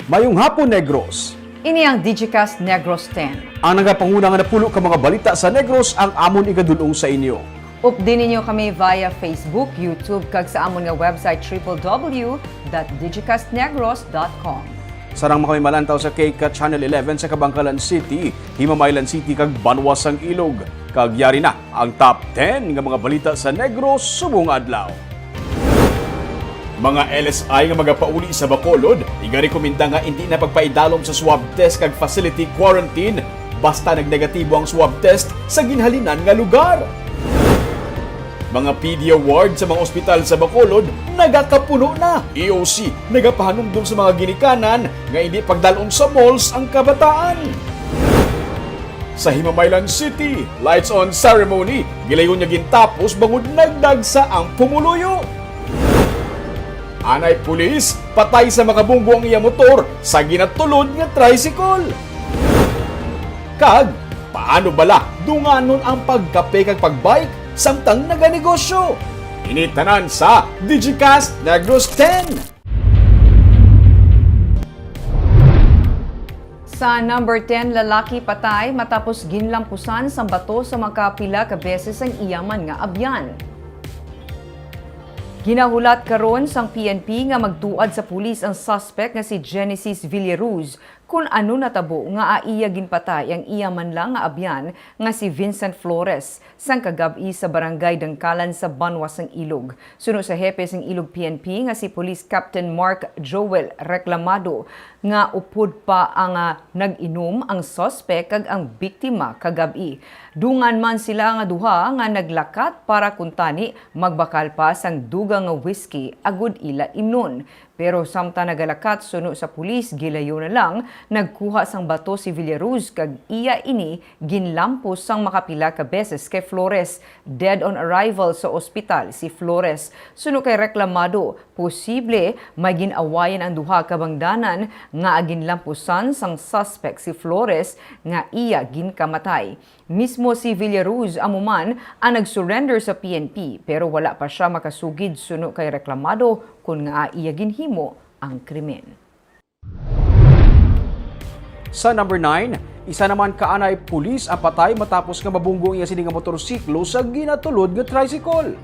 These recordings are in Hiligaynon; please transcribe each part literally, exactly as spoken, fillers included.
Mayong hapon, Negros. Ini ang Digicast Negros ten. Ang nagapanguna nga napulo ka mga balita sa Negros ang amon igadul-ong sa inyo. Updi ninyo kami via Facebook, YouTube, kag sa amon nga website, triple W dot digicast negros dot com. Sarang man kami malantaw sa K CAT Channel eleven sa Kabankalan City, Himamaylan City, kag Banwa sang Ilog. Kag yari na ang top ten nga mga balita sa Negros subong adlaw. Mga L S I nga magapauli sa Bacolod, igarekomenda nga indi na pagpaidalom sa swab test kag facility quarantine basta nagnegatibo ang swab test sa ginhalinan nga lugar. Mga P D A ward sa mga ospital sa Bacolod nagakapuno na. E O C nagapahanumdom sa mga ginikanan nga indi pagdal-on sa malls ang kabataan. Sa Himamaylan City, lights on ceremony gilayon nga gintapos bangod nagdagsa ang pumuluyo. Anay pulis, patay sa makabunggo ang iya motor sa ginatulod nga tricycle. Kag paano bala dunganon ang pagkape kag pagbike samtang naganegosyo? Ini tanan sa Digicast Negros ten. Sa number ten, lalaki patay matapos ginlampusan sang bato sa makapila ka beses ang iya man nga abyan. Ginahulat karon sang P N P nga magtuad sa pulis ang suspect nga si Genesis Villaruz kon ano natabo nga iya ginpatay ang iya man lang nga abyan nga si Vincent Flores sang kagab-i sa Barangay Dangkalan sa Banwa sang Ilog. Suno sa hepe sang Ilog P N P nga si Police Captain Mark Joel Reclamado nga upod pa ang, ah, nag-inom ang suspect kag ang biktima kagab-i. Dungan man sila nga duha nga naglakat para kuntani magbakal pa sang dugang nga whisky agud ila imnon. Pero samtang nagalakat, suno sa pulis, gilayo na lang nagkuha sang bato si Villaruz kag iya ini ginlampos sang makapila ka beses kay Flores. Dead on arrival sa ospital si Flores. Suno kay Reclamado, posible may gin-awayan ang duha ka bangdanan nga ginlampusan sang suspect si Flores nga iya ginkamatay. Mismo si Villaruz amo man ang nag-surrender sa P N P, pero wala pa sia makasugid suno kay Reclamado kon ngaa iya ginhimo ang krimen. Sa number nine, isa naman ka anay pulis ang patay matapos nga mabunggo ang iya sini nga motorsiklo sa ginatulod nga tricycle.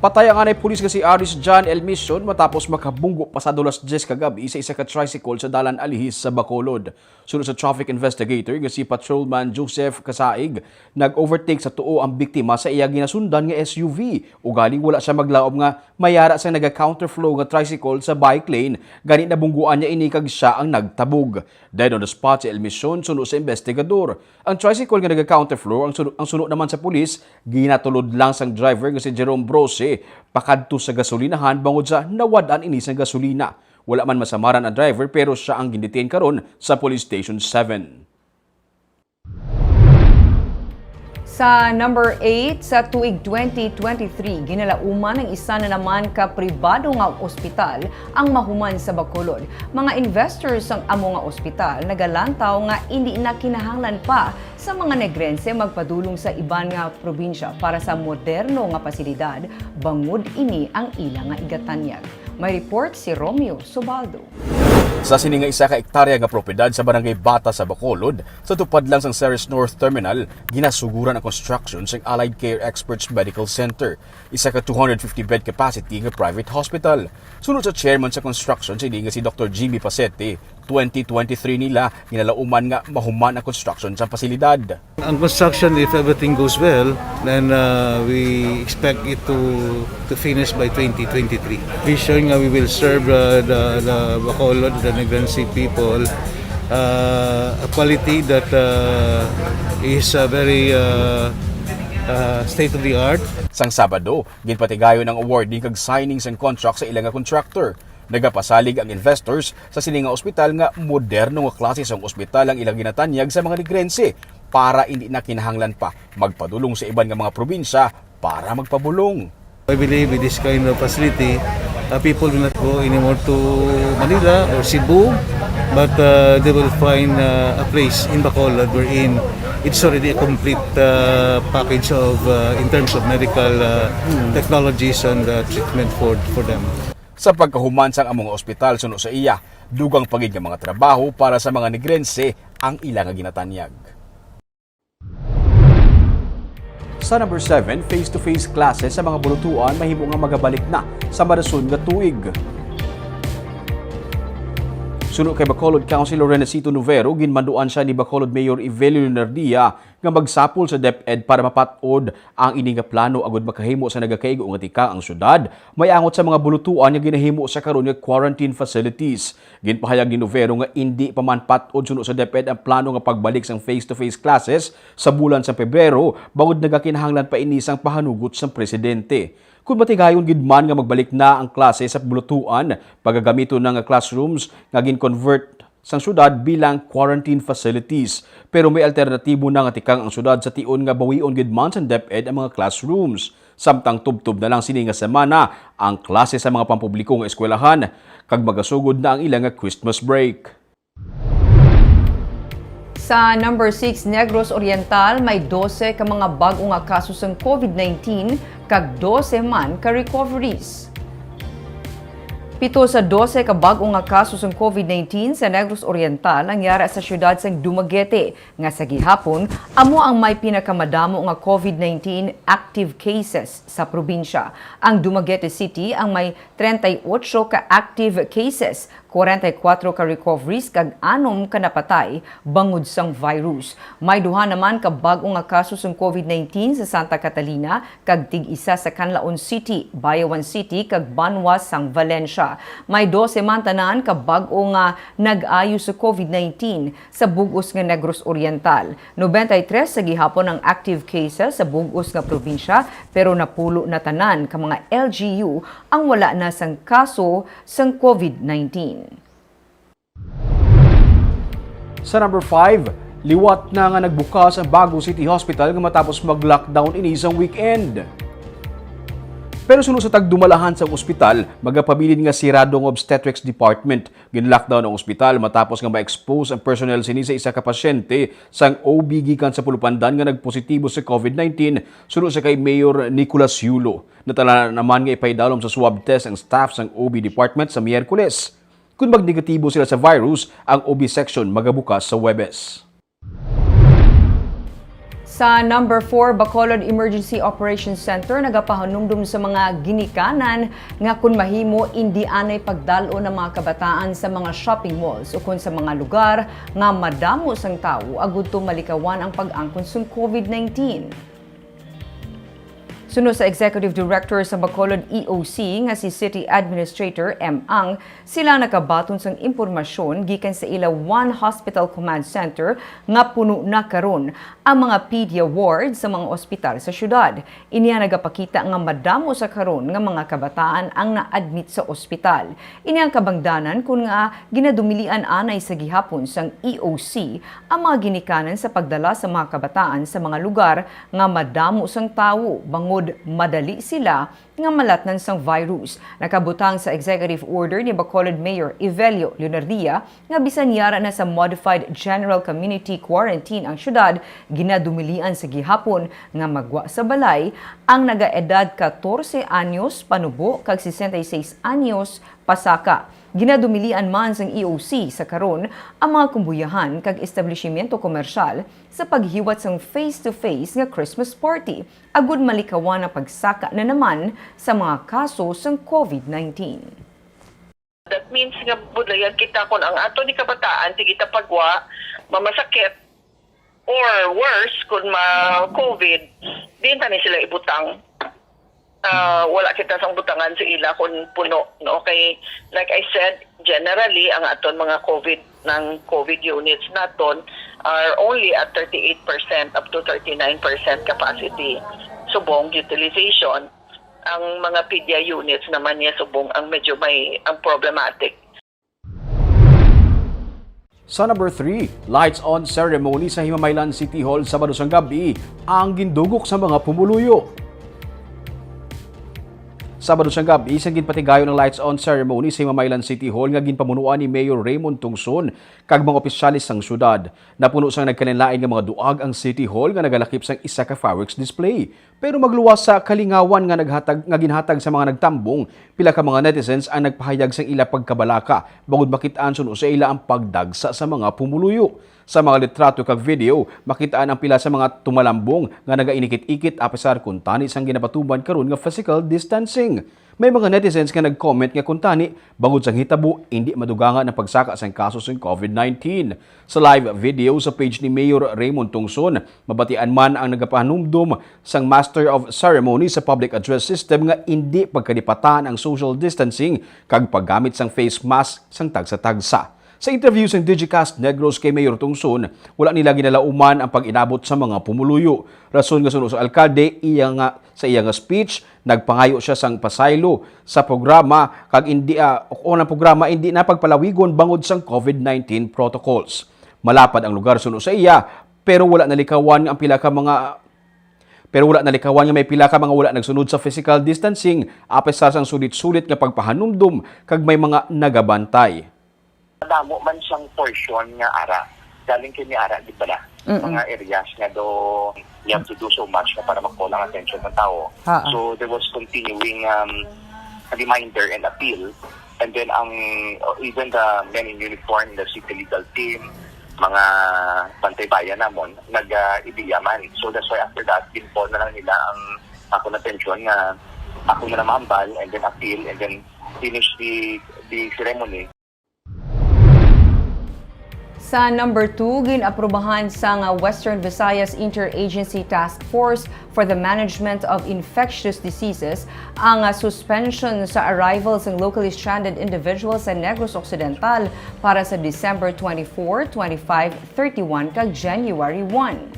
Patay ang anay pulis nga si Aris John Elmison matapos makabunggo pasado las diyes kagab-i sa isa ka tricycle sa Dalan Alihis sa Bacolod. Suno sa traffic investigator nga si Patrolman Joseph Kasaig, nag-overtake sa tuo ang biktima sa iya ginasundan nga S U V. Ugaling wala sia maglaom nga may ara sang naga-counterflow nga tricycle sa bike lane, gani nabungguan niya ini kag sia ang nagtabog. Dead on the spot si Elmison, suno sa investigador. Ang tricycle nga naga-counterflow, ang suno, ang suno naman sa pulis, ginatulod lang sang driver nga si Jerome Brose pakadto sa gasolinahan bangod sa nawad-an ini sang gasolina. Wala man masamaran ang driver, pero sia ang gindetain karon sa Police Station seven. Sa number eight, sa tuig twenty twenty-three, ginalauman ang isa na naman ka pribado nga ospital ang mahuman sa Bacolod. Mga investors sang amo nga ospital nagalantaw nga indi na kinahanglan pa sa mga Negrense magpadulong sa iban nga probinsya para sa moderno nga pasilidad, bangod ini ang ila nga igatanyag. May report si Romeo Subaldo. Sa sini nga isa ka ektarya nga propiedad sa Barangay Bata sa Bacolod, sa tupad lang sang Ceres North Terminal, ginasuguran ang construction sang Allied Care Experts Medical Center, isa ka two hundred fifty bed capacity nga private hospital. Suno sa chairman sa construction sini nga si Doktor Jimmy Pasete, twenty twenty-three nila ginalauman nga mahuman ang construction sa pasilidad. Ang construction, if everything goes well, then, uh, we expect it to, to finish by twenty twenty-three. Vision nga we will serve, uh, the, the Bacolod, the Negrense people, uh, a quality that, uh, is, uh, very, uh, uh, state of the art. Sang Sabado, ginpatigayon ang awarding kag signing sang contract sa ila nga contractor. Nagapasalig ang investors sa sini nga ospital nga moderno nga klase sang ospital ang ilang ginatanyag sa mga Negrense para indi na kinahanglan pa magpadulong sa iban nga mga probinsya para magpabulong. I believe with this kind of facility, uh, people will not go anymore to Manila or Cebu, but, uh, they will find, uh, a place in Bacolod wherein it's already a complete, uh, package of, uh, in terms of medical, uh, technologies and, uh, treatment for, for them. Sa pagkahuman sang amo nga ospital suno sa iya, dugang pa gid nga mga trabaho para sa mga Negrense ang ila nga ginatanyag. Sa number seven, face-to-face classes sa mga bulutuan mahimo nga magabalik na sa marason nga tuig. Suno kay Bacolod Councilor Renacito Novero, ginmanduan siya ni Bacolod Mayor Evelio Leonardia nga magsapol sa DepEd para mapat-od ang ini nga plano agud makahimo sa nagakaigo nga tikang ang syudad, may angot sa mga bulutuan nga ginahimo sa karon nga quarantine facilities. Ginpahayag ni Novero nga indi pa man pat-od suno sa DepEd ang plano nga pagbalik sang face-to-face classes sa bulan sang Pebrero, bangod nagakinahanglan pa ini sang pahanugot sang presidente. Kon matigayon gid man nga magbalik na ang klase sa bulutuan, pagagamiton na nga classrooms nga gin-convert sang syudad bilang quarantine facilities. Pero may alternatibo na nga tikang ang syudad sa tion nga bawion gid man sang DepEd ang mga classrooms. Samtang tubtob na lang sini nga semana ang klase sa mga pampubliko nga eskwelahan, kag magasugod na ang ila nga Christmas break. Sa number six, Negros Oriental, may dose ka mga bag-o nga kaso sang COVID nineteen kag dose man ka recoveries. Pito sa dose ka bag-o nga kaso sang COVID nineteen sa Negros Oriental ang yara sa siyudad sang Dumaguete, nga sa gihapon amo ang may pinakamadamo nga COVID nineteen active cases sa probinsya. Ang Dumaguete City ang may treinta y ocho ka active cases, kwarenta y kuwatro ka recoveries, kag anom ka napatay bangod sang virus. May duha naman ka bag-o nga kaso sang COVID nineteen sa Santa Catalina, kag tig-isa sa Canlaon City, Bayawan City, kag banwa sang Valencia. May dose man tanan ka bag-o nga nag-ayo sa COVID nineteen sa bug-os nga Negros Oriental. Nobenta y tres sa gihapon ang active cases sa bug-os nga probinsya, pero napulo na tanan ka mga L G U ang wala na sang kaso sang COVID nineteen. Sa number five, liwat na nga nagbukas ang Bago City Hospital nga matapos mag-lockdown ini sang weekend. Pero suno sa tagdumalahan sang ospital, magapabilin nga sirado ang obstetrics department. Gin-lockdown ang ospital matapos nga ma-expose ang personnel sini sa isa ka pasyente sang O B gikan sa Pulupandan nga nagpositibo sa COVID nineteen, suno sa kay Mayor Nicolas Yulo. Natalanan naman nga ipaidalom sa swab test ang staff sang O B department sa Miyerkules. Kon magnegatibo sila sa virus, ang O B section magabukas sa Huwebes. Sa number four, Bacolod Emergency Operations Center nagapahanumdom sa mga ginikanan nga kon mahimo, indi anay pagdal-on ang mga kabataan sa mga shopping malls ukon sa mga lugar nga madamo sang tawo agud to malikawan ang pag-angkon sang COVID nineteen. Suno sa Executive Director sa Bacolod E O C nga si City Administrator M. Ang, sila nakabaton sang impormasyon gikan sa ila One Hospital Command Center nga puno na karon ang mga pedia ward sa mga ospital sa syudad. Ini ang nagapakita nga madamo sa karon nga mga kabataan ang na-admit sa ospital. Ini ang kabangdanan kon nga ginadumilian anay sa gihapon sang E O C ang mga ginikanan sa pagdala sa mga kabataan sa mga lugar nga madamo sang tawo, bangod madali sila nga malatnan sang virus. Nakabutang sa executive order ni Bacolod Mayor Evelio Leonardia nga bisan yara na sa modified general community quarantine ang syudad, ginadumilian sa gihapon nga magwa sa balay ang nagaedad katorse anyos panubo kag sesenta y seis anyos pasaka. Ginadumilian man sang E O C sa karon ang mga kumbuyahan kag establishimento komersyal sa paghiwat sang face-to-face nga Christmas party, agud malikawan ang pagsaka na naman sa mga kaso sang COVID nineteen. That means nga budlayan kita kung ang ato ni kabataan, sige ta pagwa, mamasakit, or worse, kung ma-COVID, diin ta ni sila ibutang. Ah, wala kita sang butangan sa ila kung puno, no? Kay, like I said, generally, ang aton mga COVID, ng COVID units naton are only at thirty-eight percent up to thirty-nine percent capacity. Subong utilization, ang mga pedia units naman niya subong ang medyo may, ang problematic. Sa number three, lights on ceremony sa Himamaylan City Hall Sabado sang gabi ang gindugok sa mga pumuluyo. Sabado sang gab-i, sang ginpatigayon ang lights on ceremony sa Himamaylan City Hall nga ginpamunuan ni Mayor Raymond Tungson kag mga opisyales sang syudad. Napuno sang nagkalainlain nga mga duag ang City Hall nga nagalakip sang isa ka fireworks display. Pero magluwas sa kalingawan nga naghatag, nga ginhatag sa mga nagtambong, pila ka mga netizens ang nagpahayag sang ila pagkabalaka bangod makit-an suno sa ila ang pagdagsa sa mga pumuluyo. Sa mga litrato kag video, makitaan ang pila sa mga tumalambong nga nagainikit-ikit apisar kuntani sang ginapatuman karon nga physical distancing. May mga netizens nga nag-comment nga kuntani, bangod sang hitabo, indi madugangan ang pagsaka sang kaso sang covid nineteen. Sa live video sa page ni Mayor Raymond Tungson, mabatian man ang nagapahanumdom sang Master of Ceremony sa public address system nga indi pagkalipatan ang social distancing kag paggamit sang face mask sang tagsa-tagsa. Sa interview sang Digicast Negros kay Mayor Tungson, wala nila ginalauman ang pag-inabot sa mga pumuluyo. Rason nga suno sa alkalde, iya nga, sa iya nga speech, nagpangayo siya sang pasaylo sa programa kag indi, ah, o ang programa indi na pagpalawigon bangod sang covid nineteen protocols. Malapad ang lugar suno sa iya, pero wala nalikawan nga ang pila ka mga pero wala nalikawan nga may pila ka mga wala nagsunod sa physical distancing, apisar sang sulit-sulit nga pagpahanumdom kag may mga nagabantay. Madamo man siyang portion nga ara. Galing kay ni ara, di ba na? Mm-mm. Mga areas nga do you have to do so much na para makuha ang attention ng tao. Ha, ah. So there was continuing um, reminder and appeal. And then ang uh, even the men in uniform, the city legal team, mga bantay bayan namon, nag-ideya man. So that's why after that, ginpon na lang nila ang akong attention nga ako na lang mahambal and then appeal and then finish the the ceremony. Sa number two, gin-aprubahan sang Western Visayas Interagency Task Force for the Management of Infectious Diseases ang suspension sa arrival sang locally stranded individuals sa Negros Occidental para sa December twenty-four, twenty-five, thirty-one kag January one.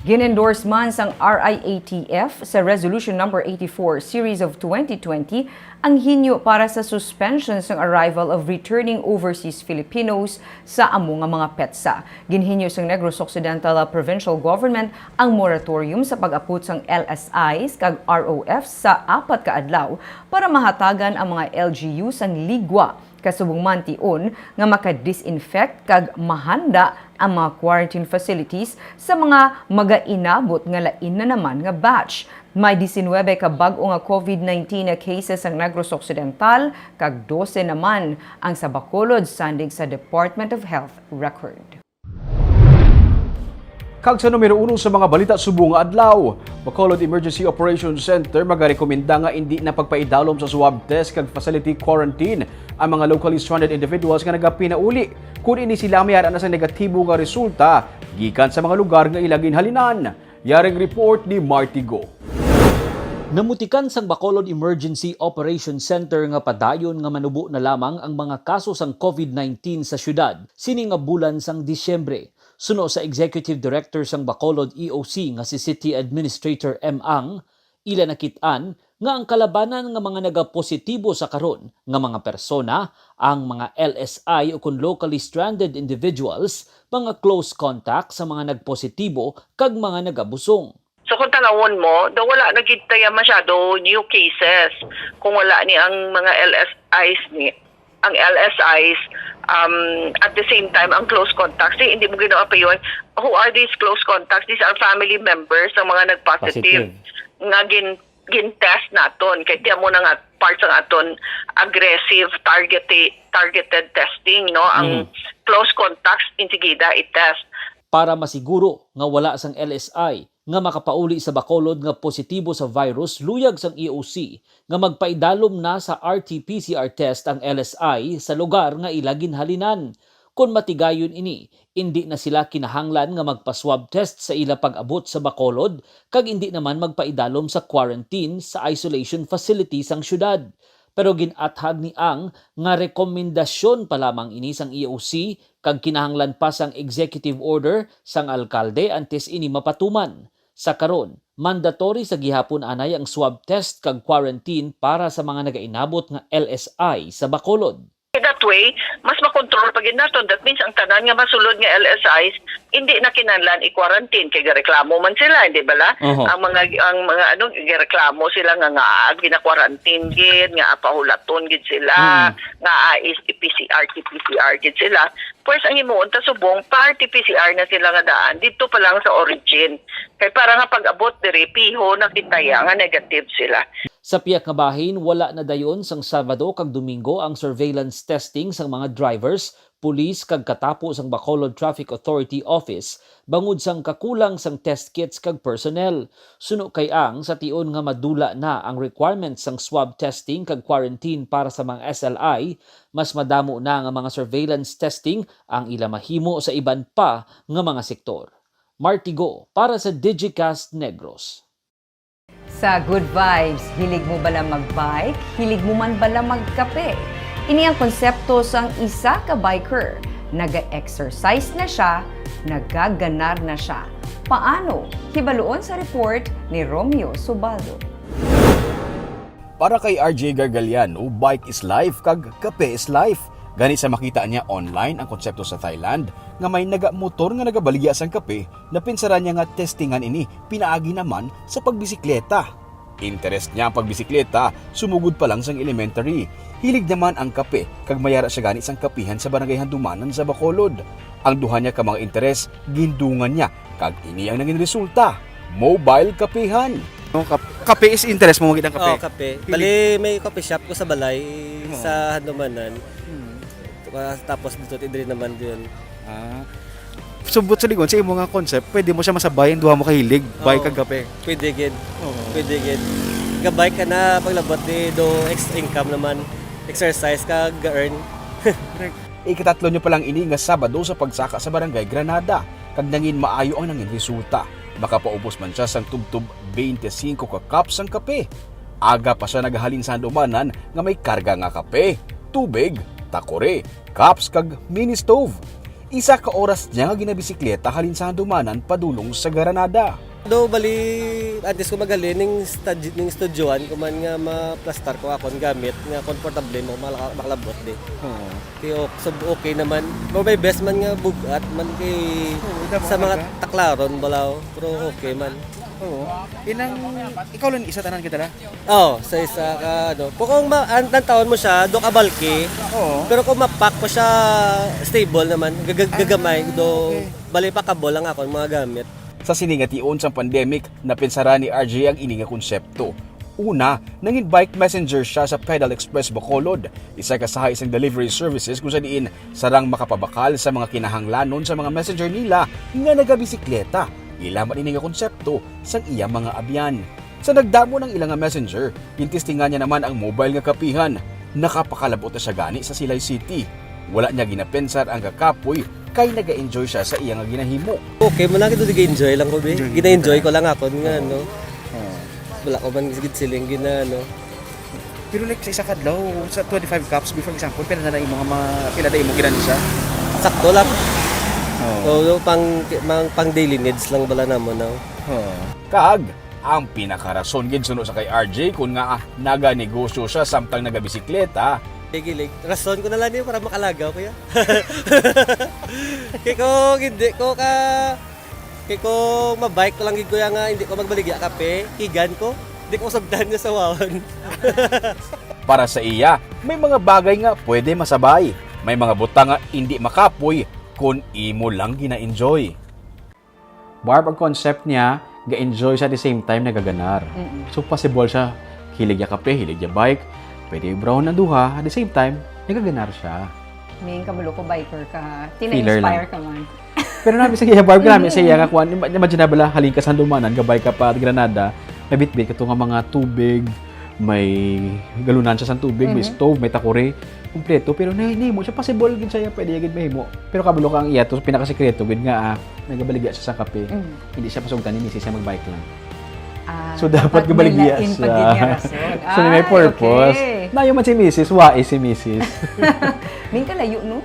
Gin-endorse man sang R I A T F sa Resolution Number eighty-four Series of twenty twenty ang hinyo para sa suspension sang arrival of returning overseas Filipinos sa amo nga mga petsa. Ginhinyo sang Negros Occidental Provincial Government ang moratorium sa pag-apot sang L S Is kag R O Fs sa apat ka adlaw para mahatagan ang mga L G U sang ligwa. Kasubong man tion nga maka-disinfect kag mahanda ang mga quarantine facilities sa mga magainabot nga lain na naman nga batch. May diecinuebe ka bag-o nga covid nineteen nga cases ang Negros Occidental kag dose naman ang sa Bacolod, sandig sa Department of Health record. Kag sa numero uno sa mga balita subong nga adlaw, Bacolod Emergency Operations Center magarekomenda nga indi na pagpaidalom sa swab test kag facility quarantine ang mga locally stranded individuals nga nagapinauli, kun ini sila may ara na sa negatibo nga resulta gikan sa mga lugar nga ila ginhalinan. Yaring report ni Marty Go. Namutikan sang Bacolod Emergency Operation Center nga padayon nga manubo na lamang ang mga kaso sang covid nineteen sa syudad sini nga bulan sang Disyembre. Suno sa Executive Director sang Bacolod E O C nga si City Administrator M. Ang, ila nakit-an nga ang kalabanan nga mga nagapositibo sa karon nga mga persona ang mga L S I o kon locally stranded individuals, mga close contact sa mga nagpositibo kag mga nagabusong. So kung tanawon mo, daw wala na gid taya masyado new cases kung wala ni ang mga L S Is ni ang L S Is um, at the same time ang close contacts. Di, hindi mo ginawa pa yun. Who are these close contacts? These are family members ng mga nagpositive nga gin gin-test naton kay tiyan mo na nga part sang aton aggressive targeted targeted testing, no, ang close contacts insigida i-test. Para masiguro nga wala sang L S I nga makapauli sa Bacolod nga positibo sa virus, luyag sang E O C nga magpaidalom na sa R T P C R test ang L S I sa lugar nga ila ginhalinan. Kon matigayon ini, indi na sila kinahanglan nga magpa-swab test sa ila pag-abot sa Bacolod kag indi naman magpaidalom sa quarantine sa isolation facility sang syudad. Pero gin-athag ni Ang nga rekomendasyon pa lamang ini sang E O C kag kinahanglan pa sang executive order sang alkalde antes ini mapatuman. Sa karon, mandatory sa gihapon anay ang swab test kag quarantine para sa mga nagainabot nga L S I sa Bacolod. That way, mas makontrol pa gid naton. That means, ang tanan nga masulod nga L S Is, hindi na kinahanglan i-quarantine kay gareklamo man sila, hindi bala? Oho. Ang mga, ang mga, ano, gareklamo sila nga, nga, ah, gina-quarantine gid, nga, ah, pahulaton gid sila, Mm. nga, ah, is, P C R, T P C R gid sila. Pues, ang himuon ta subong, pa-R T P C R na sila nga daan, didto pa lang sa origin. Kay para nga pag-abot diri, piho na kita ya nga negative sila. Sa pihak nga bahin, wala na dayon sang Sabado kag Domingo ang surveillance testing sang mga drivers, pulis, kag katapo sang Bacolod Traffic Authority Office bangod sang kakulang sang test kits kag personnel. Suno kay Ang, sa tion nga madula na ang requirements sang swab testing kag quarantine para sa mga S L I, mas madamo na nga mga surveillance testing ang ila mahimo sa iban pa nga mga sektor. Martigo para sa Digicast Negros. Sa Good Vibes, hilig mo bala mag-bike? Hilig mo man bala magkape? Ini ang konsepto sang isa ka biker. Naga-exercise na siya, nagaganar na siya. Paano? Hibaluon sa report ni Romeo Subaldo. Para kay R J Gargaliano, bike is life kag kape is life. Gani sa makita niya online ang konsepto sa Thailand nga may nagamotor nga nagabaligya sang kape, napinsaran niya nga testingan ini pinaagi naman sa pagbisikleta. Interes niya ang pagbisikleta sumugod pa lang sang elementary. Hilig naman ang kape kag mayara siya gani sang kapihan sa Barangay Handumanan sa Bacolod. Ang duha niya ka mga interes gindungan niya kag ini ang nangin resulta, mobile kapihan. No, kap-, kape is interest mo, magid ang kape? Oo, kape. Hilig. Bali, may coffee shop ko sa balay, Oo. sa Handumanan. Hmm. Ah, tapos dito, diri naman yun. Ah. So, but sa ligon, sa imo nga concept, pwede mo siya masabay ang duha mo kahilig, bike Oo. kag kape. Pwede gid. Oo. Pwede gid. Ga-bike ka na, paglabot di do extra income naman, exercise ka, ga-earn. Correct. Ikatatlo niya pa lang ini nga Sabado sa pagsaka sa Barangay Granada, kag nangin maayo ang nangin resulta. Makapaubos man siya sang tubtob twenty-five ka cups sang kape. Aga pa siya nagahalin sa Handumanan nga may karga nga kape, tubig, takore, cups, kag mini stove. Isa ka oras niya nga ginabisikleta halin sa Handumanan padulong sa Granada. Do, bali, antes ko maghalin, ning stad-, ning estudyohan ko man nga maplastar ko akon gamit nga komportable mo maka-, makalabot di. Oo. Kay ok-, so, okay naman. Pero may best man nga bugat man kay Oo, damo sa mga ka. Taklaron balaw, pero okay man. Oo. Inang, ikaw lang isa tanan kita na? Oo, sa isa ka, ano. Kung, kung ma-, an-, ang taon mo siya, do ka bulky. Oo. Pero kung mapak mo siya, stable naman. Gag-, Ah, gagamay, do, okay. Bali pa kabol ang akon mga gamit. Sa sini nga tion sang pandemic, napinsaran ni R J ang ini nga konsepto. Una, nangin bike messenger siya sa Pedal Express Bacolod, isa ka sahay sang delivery services kung sa diin sarang makapabakal sa mga kinahanglanon sa mga messenger nila nga nagabisikleta. Ila man ini nga konsepto sang iya mga abyan. Sa nagdamo ng ila nga messenger, gintestingan niya naman ang mobile nga kapihan. Nakapakalabot na siya gani sa Silay City. Wala niya ginapensar ang kakapoy kay naga-enjoy siya sa iya nga ginahimo. Okay mo lang, ito, nag-enjoy lang ko, be. Enjoy. Gina-enjoy ko lang ako nga, Oo. no? Oo. Wala ko man gid siling gina, no? Pero, like, sa isa ka adlaw, sa twenty-five cups, before example, pila na, na imo nga ma-, pila na imo ginani siya? Sakto lang. Oo. So, pang, mang, pang daily needs lang bala namo, no? Oo. Kag, ang pinakarason gid suno sa kay R J kun nga, ah, naganegosyo siya samtang nagabisikleta. Gilig, rason ko na lang niyo para makalagaw ko ya. Kay kung hindi ko ka, kay kung mabike ko lang gid ko ya nga hindi ko magbaligya kape, kigan ko, di ko sugdan niya sa wawon. Para sa iya, may mga bagay nga pwede masabay. May mga butang nga hindi makapoy kun imo lang gina-enjoy. Barb, ang concept niya, ga-enjoy siya at the same time nagaganar. Mm-mm. So, possible siya, hilig niya kape, hilig niya bike, pwede i-brown ang duha, at the same time, nagaganar siya. Ming, kabalo ko, biker ka. Filler lang. Tina-inspire ka man. Pero nabi sa iya, Barb, grabe sa iya nga kuan. Ima-, imagine na bala, halin ka sa Handumanan, gabay ka pa Granada, may bitbit ka to nga mga tubig, may galunan siya sa tubig, may Mhm. stove, may takore, kompleto. Pero na, nahimo siya, possible gid siya, pwede gid mahimo. Pero kabalo ka ang iya, to pinakasekreto gid nga, ah, nagabaligya siya sa kape. Mm. Hindi siya pasugtan ni misis siya magbike lang. Ah, So, dapat dapat gabaligya nilain pa siya. gid niya rason. So, may Ay, purpose. okay. Nayo man si misis, wais si misis. Ming kalayo, no?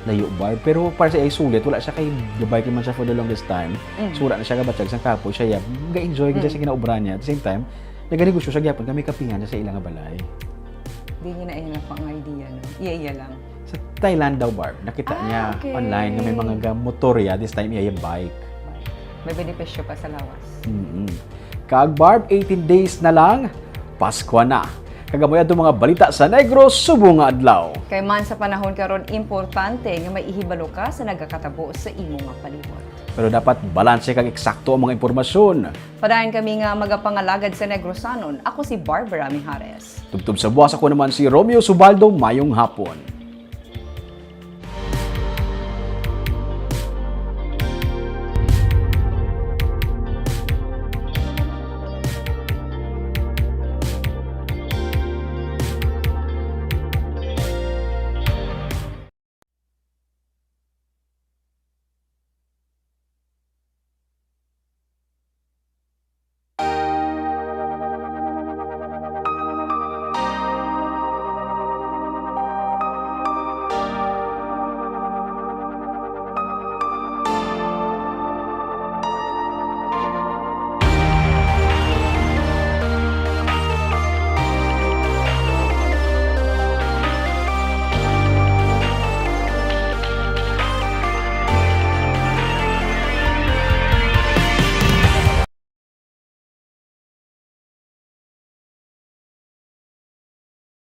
Layo, Barb. Pero para sa iya, sulit, wala siya kay gabike naman siya for the longest time. Mm. So, wala na siya gabatyag sa kapoy. Siya, yeah, ga-enjoy gid siya Mm. sa ginaobra niya. At the same time, naganegosyo siya gyapon kay may kapihan siya sa ila nga balay. Di niya na iya na pa ang idea, no? Iya-iya lang. Sa Thailand daw, Barb, nakita Ah, niya okay. online nga may mga ga-, motor ya, this time iya yung bike. May benepisyo pa sa lawas. Mm-mm. Kag Barb, eighteen days na lang, Pasko na. Kag amo yan itong mga balita sa Negros subong nga adlaw. Kay man sa panahon karon, importante nga may ihibalo ka sa nagakatabo sa imo nga palibot. Pero dapat balanse kag eksakto ang mga impormasyon. Padayon kami nga magapangalagad sa Negrosanon. Ako si Barbara Mijares. Tubtob sa buwas, ako naman si Romeo Subaldo. Mayong hapon.